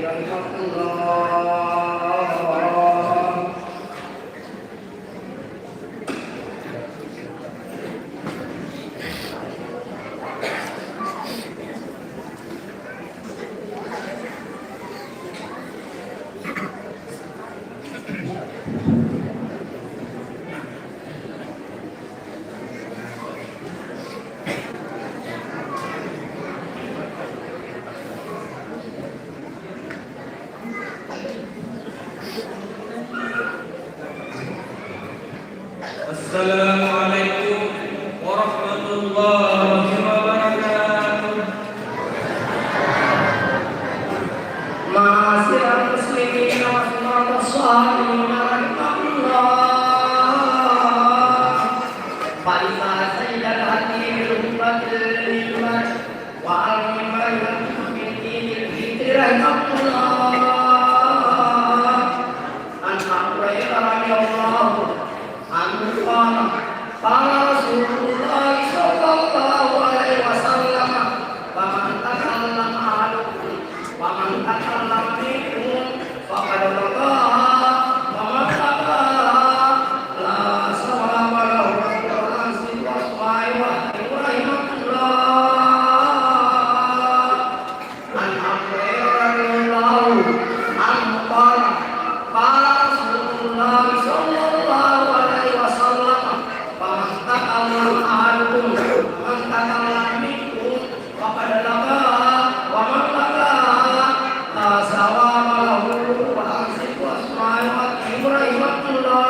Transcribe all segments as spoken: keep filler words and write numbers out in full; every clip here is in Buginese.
رحمه الله. السلام عليكم ورحمة الله وبركاته. معاشر المسلمين وحضرات الصائمين رحمكم الله. فإذا سيد الهدي بالخطبة المنبر وعلى المنبر يخطب من عيد الفطر رحمكم الله. عن أبي هريرة رضي الله عنه قال، قال رسول الله صلى الله عليه وسلم، فمن تكلم أحدكم، فمن تكلم منكم فقد لغى، ومن لغى لا ثواب له. رواه مسلم وأصحابه رحمه الله. عن أبي هريرة رضي الله عنه قال، قال رسول الله صلى الله عليه وسلم، فمن تكلم أحدكم، فمن تكلم منكم فقد لغى، ومن لغى لا ثواب له. رواه مسلم وأصحابه رحمه الله.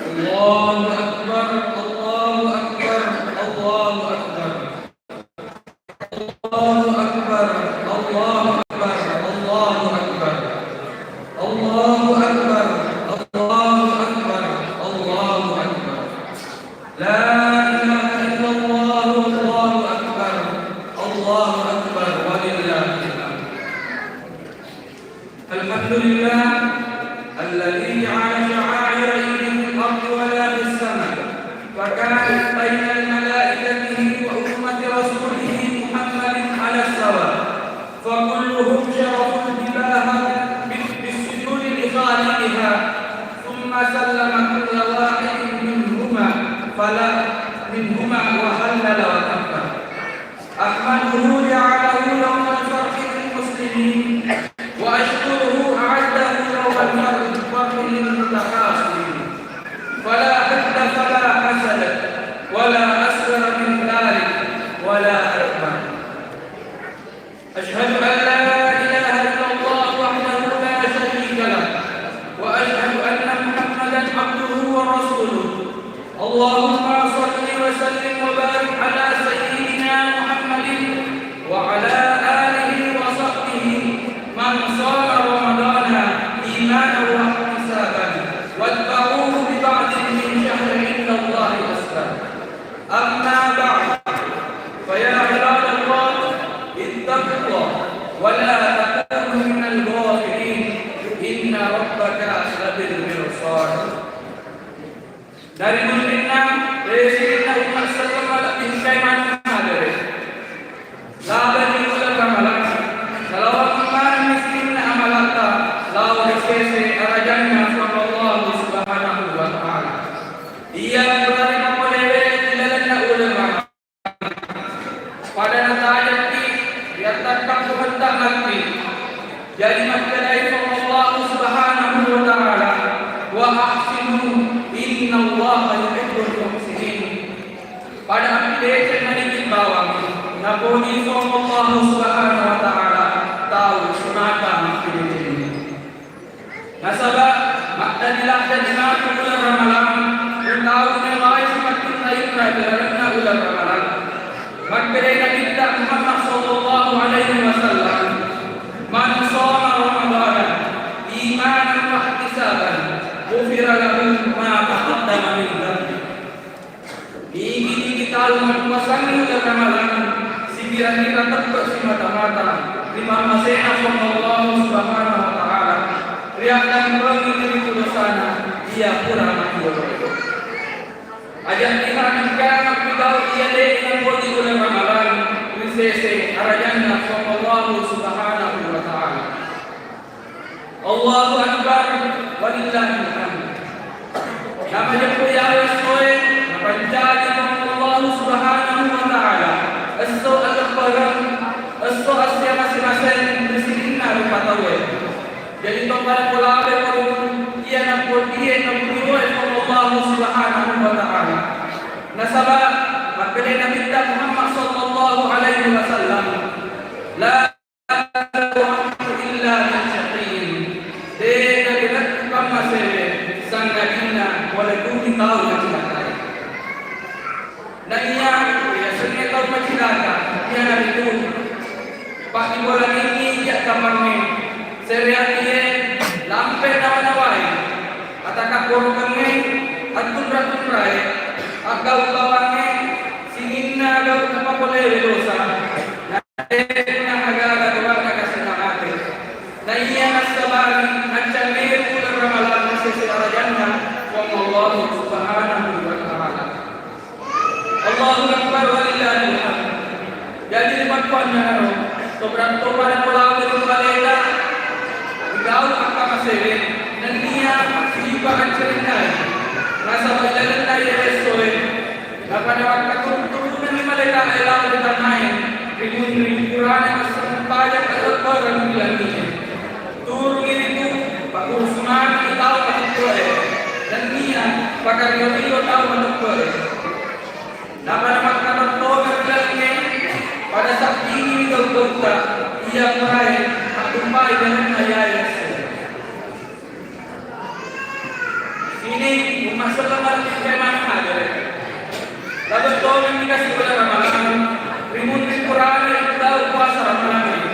الله أكبر، الله أكبر، الله أكبر. الله أكبر، الله أكبر، الله أكبر. الله أكبر، الله أكبر، الله أكبر. لا إله إلا الله، والله أكبر، الله أكبر، ولله الحمد. الحمد لله الذي جعل شعائر عيده في الأرض ولا في السماء، فكانت بين ملائكته وأمة رسوله محمد على السواء، فكلهم شرفوا الجباه بالسجود لخالقها، ثم سلم كل واحد منهما فلا منهما وهلل وكبر. أحمده جعله يوم الفرح للمسلمين، وأشكره أعده يوم الفرح للمتخاصمين، فلا حقد فلا حسد، ولا أصغر من ذلك، ولا أكبر. أشهد أن لا إله إلا الله وحده لا شريك له، وأشهد أن محمدا عبده ورسوله. اللهم صل وسلم وبارك على سيدنا محمد وعلى آله وصحبه من صام رمضان إيمانا واحتسابا واتبعوه ببعض من شهر عند الله أسباب. أما بعد، فيا عباد الله، اتقوا الله ولا تكونوا من الغافلين، إن ربك لبالمرصاد. Dari munrinna, eh, sininna umma selleng malebbi engkai maneng hadere. Labani uleng Ramalang, nalawang maneng sininna amalatta lao ri sese arajanna Puang Allah Subhanahu wa Ta'ala. Iya purani mapolewe ri lalenna uleng Ramalang. Pada natajekki ri attakkampuhetta matti. Jadi makkedai Puang Allah Subhanahu wa Ta'ala, "Wa ahsinu, innallaha yuhibbul muhsinin." Pada appideceng maniki bawang, naponi Puang Allah Subhanahu wa Ta'ala tau simata mappideceng. Nasaba maddadi-laddadi matu uleng Ramalang, ri tau nawae simattunna inra ri lalenna uleng Ramalang. Makkedai Nabitta Muhammad sallallahu alaihi wasallam, "Man shoma Ramadana imanan wa ihtisaban, ghufira lahu ma taqaddama min dzanbih." Nigi-nigi tau mappuasangngi uleng Ramalang, sikira-kira teppe simata-mata ri pammasena Puang Allah Subhanahu wa Ta'ala, riaddampengi ri dosana iya pura makkuro. Ajak liha engka mappigau iya de' napoji uleng Ramalang ri sese arajanna Puang Allahu Subhanahu wa Ta'ala. Allahu Akbar, walillahil hamd. Namajeppu yawe essoe, napancaji Puang Allahu Subhanahu wa Ta'ala esso alleppereng, esso assiamase-maseng ri sininna rupa tauwe. Jadi, to pada polawe ko iya napoddie naburuwe Puang Allahu Subhanahu wa Ta'ala. Nasaba makkeda Nabitta Muhammad sallallahu alaihi wasallam, "La illa min syaqiyyin." De' narirekku pammasewe sangadinna walekuni tau macilakae. Naiya riasengnge tau macilaka, iyanaritu paddibolangengngi ija' tapangnge, sereatie lampe nawa-nawae, atakabborokengnge, attunra-tunrae, aggau bawangnge, sininna gau napapolewe dosa, na de' nagaga doanna kasi' namate. Naiya nassabari maccanneru uleng Ramalang masese arajanna Puang Allahu Subhanahu wa Ta'ala. Allahu Akbar, walillahil hamd. Jadi, rimakkuannanaro, to beratto pada polawe ri baleta, rigau akkamasewe, nennia sipa accerennai. Nasaba ilalenna iyawe essoe, napada makkaturu-turungenni malaeka'e lao ri tanae, rimunri purana massempajang alleppereng ri langie. Turungi ritu pakkurusumangi tau mateppe'e, nennia pakario-rio tau mateppe'e. Napada makkatottonga ri lalengnge, pada sabbingi gau-gautta iya purae maddumpai lalenna iyae esso. Sining umma selleng maddumpai maneng hadere. Labe' tongenni kasi' uleng Ramalang, rimunri purana ri tau puasa Ramalang.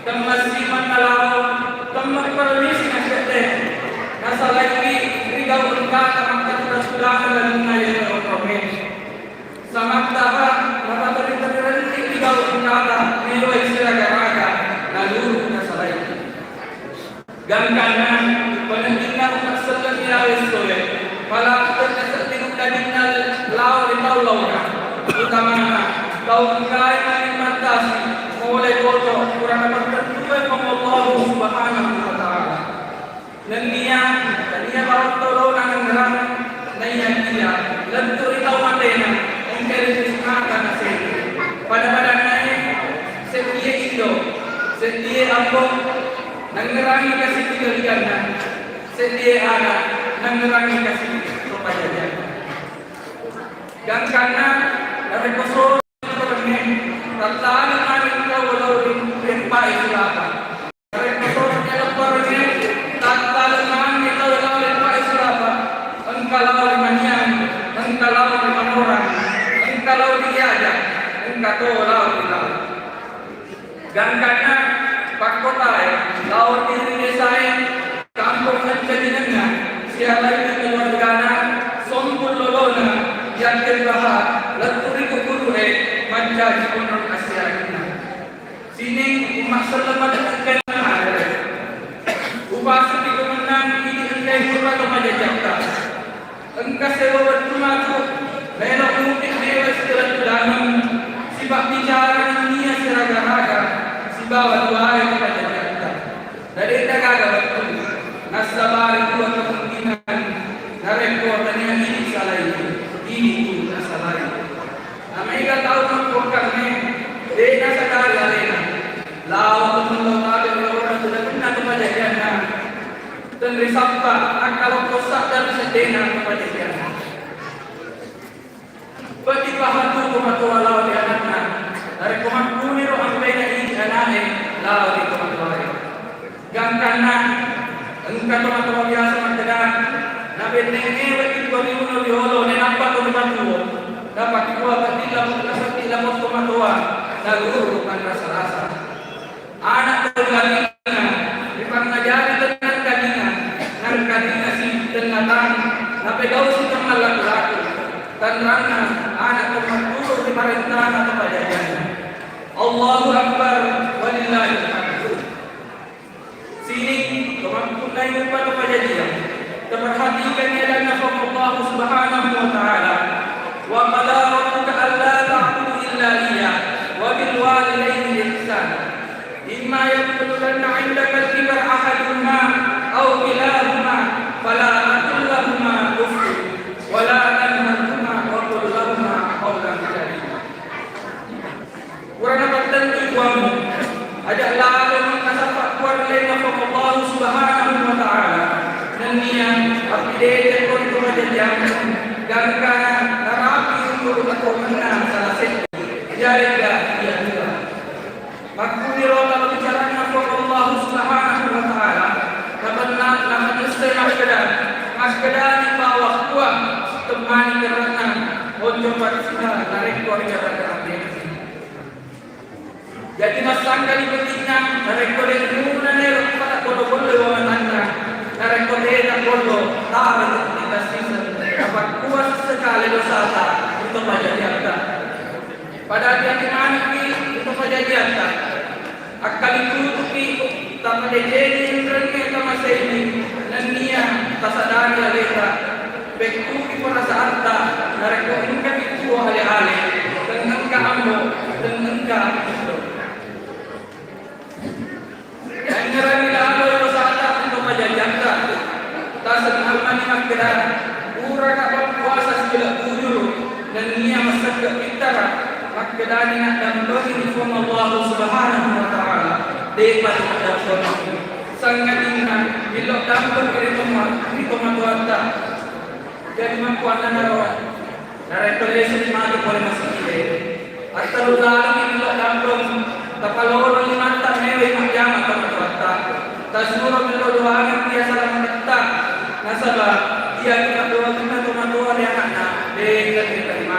Temmassi mannalao, temma permisi nasedde. Nasalaiwi ri gau engkata makkatudang-tudang lalenna yero rokkoe. Samattaha napateri-terirenni ri gau engkata meloi siraga-raga naluru nasalaiwi. Gangkanna, paneddinna umma selleng iyawe essoe, pala tenna sedding uddadinna lao ri tau laona, utamana tau engkae malimmang tasi, mole koto, purana mattentue Puang Allahu Subhanahu wa Ta'ala. Nennia, tania bawang tolona nengngerang, naiyakia lettu ri tau matena, engka ri sismata naseng. Pada-padannae, seddie indo, seddie ambo, nangngerangi kasi' tigalianna, seddie ana', nangngerangi kasi' to pajajianna. Gangkanna, narekko soro lepperengnge, tattaleng mani engka walau ri, ri empae sulapa. Narekko soro lepperengnge, tattaleng mani engka walau ri empae sulapa. Engka lao ri maniang, engka lao ri manorang, engka lao ri iaja, engka to lao ri lao. Gangkanna pakkotae, lao ri desae, kampong eccajinenna, sialai keluargana, sompung lolona, yakin baha, lettu ri kuburu'e, mancaji ponnong assiarinna. Sining umma selleng maddekeng hadere. Upasiki mennang idi engkai hurra to pajajatta. Engka sewa wettu matu, melo mupi dewa situla tudangeng, sipabbicara nennia siraga-raga, sibawa duae pajajatta. Nade'na gaga wettu, nassabari dua kemungkinan, narekko tania idi salai, idi tu nasalai. Namaega tau makkokkangnge, de' nasadari alena. Lao to mello tabe' ri laona tu nakenna to pajajianna. Tenri sappa, nakkalokko sadda ri seddena to pajajianna. Petti pahatu to matoa lao ri anakna. Narekko makkuniro ampenai anakna lao ri to matoae. Gangkanna, engka tomatoa biasa makkeda, nabennengngewe ikko riuno riolo, nainappa ko ripatuo, napakkua peddilla, napeddilla tomatoa, naluru manrasa-rasa. Ana' tau lalinna, ripangngajari tennangkalinga, nangkalinga si tennatang, napegau si temmallaku-laku. Tanranna, ana' temmatturu ri parentana to pajajianna. Allahu Akbar, walillahil hamd. Sining, to makkunrai rupa to pajajiang. Taperhatikan adanna Puang Allah Subhanahu wa Ta'ala. أو كلاهما فلا تقل لهما أف ولا تنهرهما وقل لهما قولا كريما. Purana pattentu kuammu, aja' lalo mannasafa kuarlena Puang Allahu Subhanahu wa Ta'ala, nennia appidete ko ri to majajiangnge, gangkana narapi untu' atomenna sala seddi, iyaregga iya dua. Makkuniro tau bicaranna Puang Allahu Subhanahu wa Ta'ala, nabenna, nabenessai makkeda, makkedani bawang kuang, temmani kerenna, onco paccina narekko ri kata-kata. Jadi, massangkali pentingna, narekko de' nuna nero pada bodo-bodo wawatanna, narekko de' na bodo, tabe' kita season, apa kuas sekali dosata, untuk majajiatta. Pada hati-hati manekki, untuk majajiatta. Akkalitutuki, tapadecengi enrengnge tamaseini, nennia tasadari aleta. Pekkuki perasaatta, narekko engkaki tuo ale-ale, tengngengka ambo, tengngengka indo. Naengngerangi lalo dosata untu' majajiatta. Tasennang mani makkeda, puraka pappuasa sikila bujuru, nennia massekke pittara, makkedani naddampengi Puang Allahu Subhanahu wa Ta'ala, de'pa naddampengi. Sangadinna millau dampeng ri tomma-, ri tomatoatta. Jadi makkuannanaro, narekko lesuni matu pole masigi'e, attellu laloni millau dampeng, tapalolo limatta mewai majjama tomatoatta. Tasuro millau doangeng iya salamaketta, nasaba iya ri paddoangenna tomatoa ri ana'na, de' naterima.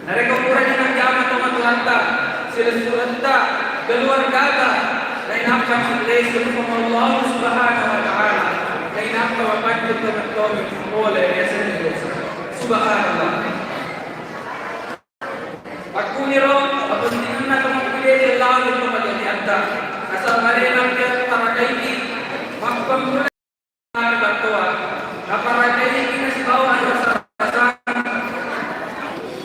Narekko purani majjama tomatoatta, silessuretta, keluargata, nainappa mallessu ri Puang Allahu Subhanahu wa Ta'ala, nainappa mapaccing tomatoamu pole ri asenna dosa. Subhanallah. Makkuniro, apentingenna tomatoa lao ri to majajiatta. Nasaba alena pi parakaiki, mappammula battoa, naparakaiki nasibawa rasa-rasang.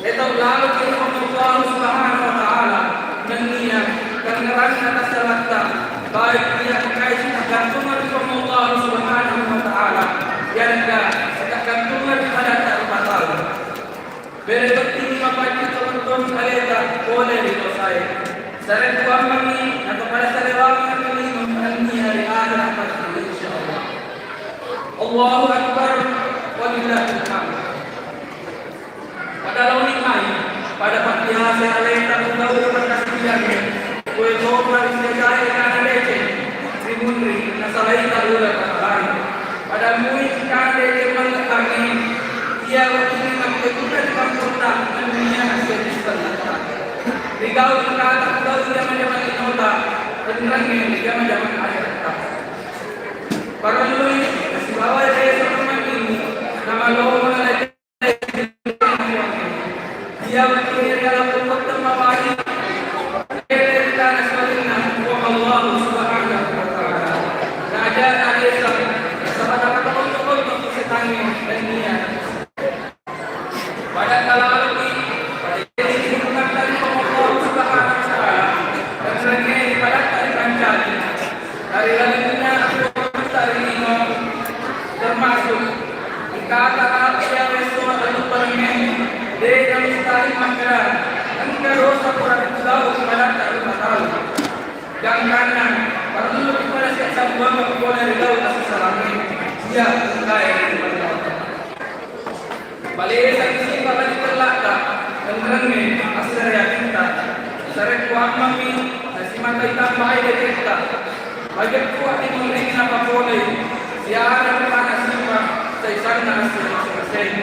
Etau laloki ri Puang Allahu Subhanahu wa Ta'ala, nennia kangeranna tasalatta, baik iya engkai sitagantungan ri Puang Allahu Subhanahu wa Ta'ala, iyaregga sitagantungan ri padatta rupa tau. Bere bettingi mapaccing tomatoa aleta pole ri dosae. Sarekkuammengngi nato pada salewangeng lino nennia ri ahera pasti, insyaallah. Allahu Akbar, walillahil hamd. Pada laoni mai, pada pappiasai aleta ku gau ri pakkasiwiangnge, koe topa ri siajae kana deceng, ri munri, nasalaita uleng patabari. Pada mui kana deceng mallekkangnge, iya weddingnge makkeguna ri kamponna nennia assiaji selletta. Ri gau engkata ku gau ri jama-jamang linota, enrengnge ri jama-jamang aheretta. Parellui nasibawai desa memmeng ini, namalomo nalai Iya, betul, ya, dalam pembuatan mawali. Kita nasalinna wa Allahu Subhanahu wa Ta'ala. Raja Alisa, sabada kata untuk-untuk setangi dan niat. Pada kalau lebih, pada ini dihubungkan dari Allah Subhanahu wa Ta'ala. Dan selanjutnya pada tadi pancali. Dari lalenna Puang Makkuttarino, termasuk engkata ati iya esso anu parengnge, de' namustahil makkeda engka dosa pura tigau ri padatta rupa tau. Gangkanna, parellu pada siassambuangeng pole ri gau assalangnge, iya engkae ri padatta. Palesani sipa' la ri tellatta, enrengnge assere atitta. Sarekkuammami nasimatai tambai dajetta. Majeppu ati munrinna papolei, siara rupanna sipa' saisanna assi masing-masing.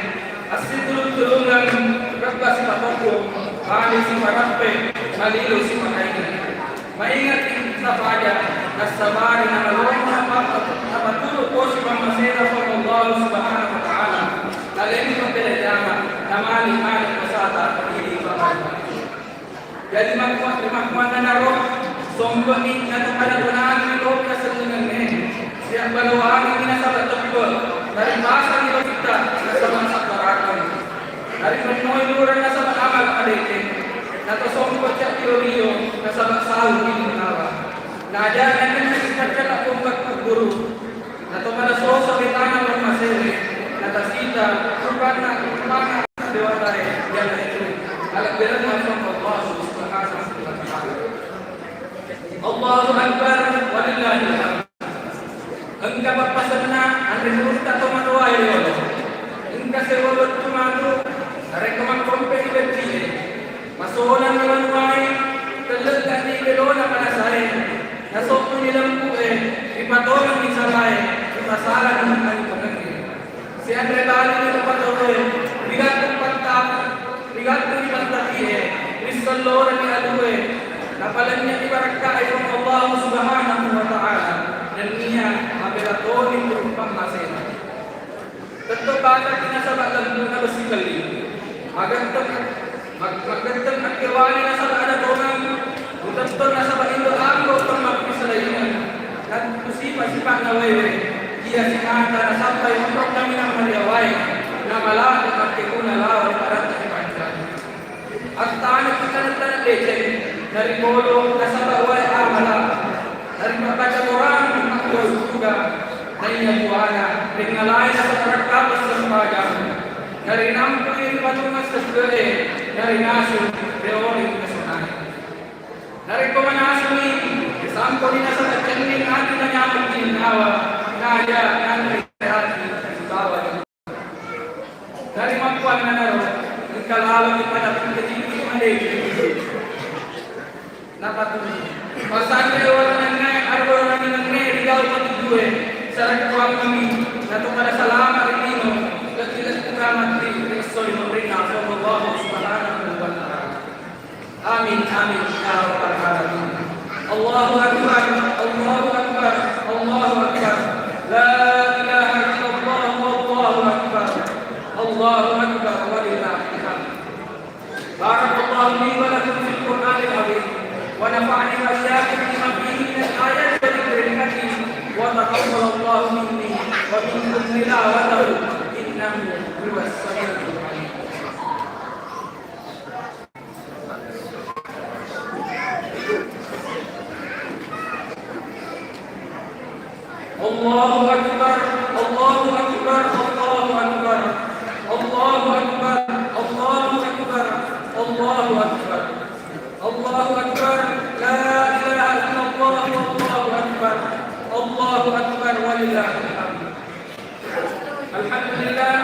Assitulung-tulungeng, rebba sipatoppo, mali siparappe, malilu sipakainge. Maingati sapaja, nassabari namalompo napattu-, napaturu posi pammasena Puang Allah Subhanahu wa Ta'ala. Naleni mabbere jama, namali-mali masata idi papaja. Jadi makku-, makkuannanaro, sompe'i nato pada tonangi loka sellengengnge. Siabbalawangengngi nasaba teppe, naripasangi lokitta nasaba sabbarakeng. Naripennoi lureng nasaba amal madeceng. Natosompo ceddi rio-rio nasaba sau ri munawa. Naja nakenna sipaccala pompa kubburu. ri ulutta tomatoae riolo. Engka sewwa wettu matu, narekko makkompe'i becci'e, masolanni wanuwae, tellekkani belona panasae, nasoppuni lempu'e, ripatongenni salae, ripasalani antongengnge. Sianre balini rupa tauwe, rigattung patta-, rigattung ri pattapi'e, risselloreni alue, napalennyani barakka'e Puang Allah Subhanahu wa Ta'ala, nennia mabela toni tu pammasena. Tetto pataki nasaba lempu'na bessi kelli. Magetteng, mag-, magetteng akkewani nasaba ada tongeng. Mutetteng nasaba indo ambo temmappi selaineng. Tentu sipa-sipa'na wae-wae. Iya simata nasabbai monro kaminang mariawae. Namala makkekuna lao ri paranna ripanca. Attana kita tana deceng, naripolo nasaba wae amala, naripakaja orang makkuasu juga, naiya buana, ringalai nasaba rakka sempajang, narinampui ri patunga seddere, narinasu reori nasonai. Narekko manasuni, risamponi nasaba cenning ati nanyameng innawa, naja nanre ati bawa. Narimakkuannanaro, engka laleng pada pengkejiki madeceng. Napatu. Pasanre waranengnge, arwaranengnge, rigau matujue, sarekkuangngemi, nato pada salama ri lino, lettu-lettu kamatti, ri esso ri munrinna, sallallahu subhanahu wa ta'ala. Amin, amin, ya rabbal alamin. Allahu akbar, Allahu akbar, Allahu akbar. La ilaha illallah, wallahu akbar. Allahu akbar, walillahil hamd. Barakallahu li wa lakum fil Qur'anil azim. Wa nafa'ani wa iyyakum bima fihi minal ayati wa dzikril hakim. Wa taqabbalallahu minni wa minkum tilawatahu. Innahu huwas samiul alim. Allahu akbar, Allahu akbar, Allahu akbar. Allahu akbar, Allahu akbar, Allahu akbar. Allahu akbar, la ilaha illallah, Allahu akbar. Allahu akbar, walillahil hamd. الحمد لله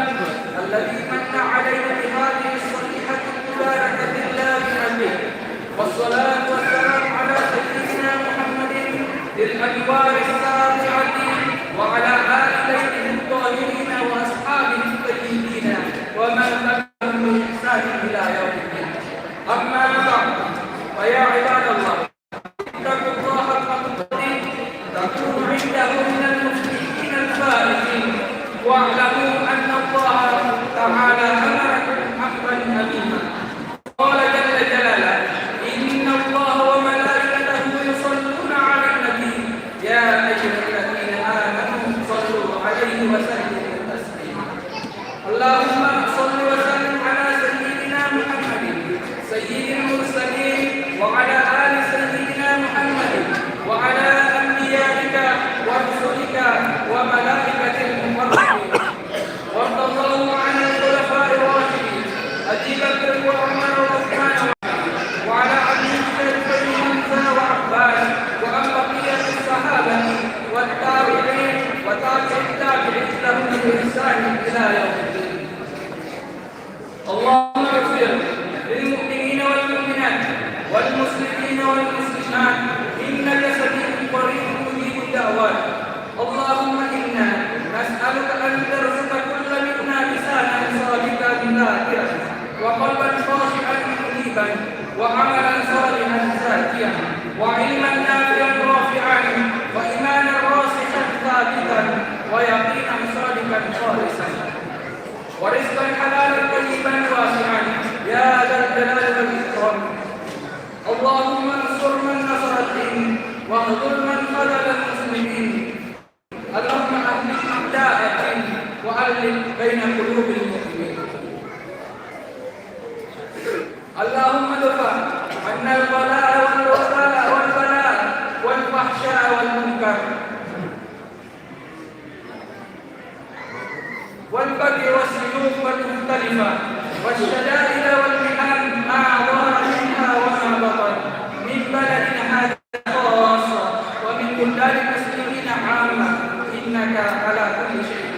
الذي من علينا بهذه الصحيفة المباركة النافعة، والصلاة والسلام على سيدنا محمد الأنوار الساطعة وعلى آل بيته الطاهرين وأصحابه الطيبين ومن تبعهم بإحسان إلى يوم الدين. أما بعد، فيا عباد الله، اتقوا الله حق تقاته تكونوا عنده من المفلحين الفائزين، واعلموا أن الله تعالى أمركم أمرا عظيما. قال جل جلاله: إن الله وملائكته يصلون على النبي، يا أيها الذين آمنوا صلوا عليه وسلموا تسليما. اللهم صل وسلم على سيدنا محمد سيد المرسلين وعلى آل سيدنا محمد وعلى أنبيائك ورسلك وملائكة المقربين. وارض اللهم عن الخلفاء الراشدين أبي بكر وعمر وعثمان وعلى أبي بكر وعمر وعباس وعن بقية الصحابة والتابعين وتابع التابعين لهم بإحسان إلى يوم الدين. اللهم اغفر للمؤمنين والمؤمنات والمسلمين والمسلمات إنك سميع قريب مجيب الدعوات. اللهم إنا نسألك أن ترزق كل منا لسانا صادقا ذاكرا وقلبا خاشعا منيبا وعملا صالحا زاكيا وعلما نافعا رافعا وإيمانا راسخا ثابتا ويقينا صادقا خالصا ورزقا حلالا طيبا واسعا يا ذا الجلال والإكرام. اللهم انصر من نصر الدين واخذل من خذل المسلمين. اللهم أهلك أعداء الدين وألف بين قلوب المؤمنين. اللهم ادفع عنا البلاء والوباء والبلاء والفحشاء والمنكر والبغي والسيوف المختلفة والشدائد والمحن ما ظهر منها وما بطن من بلدنا هذا خاصة ومن بلدان المسلمين عامة إنك على كل شيء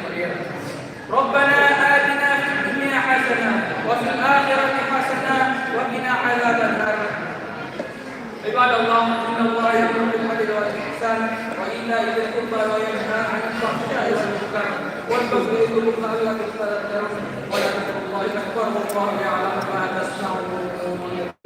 عباد الله، إن الله يأمر بالعدل والإحسان وإيتاء ذي القربى وينهى عن الفحشاء والمنكر والبغي يعظكم لعلكم تذكرون ولذكر الله أكبر والله يعلم ما تصنعون.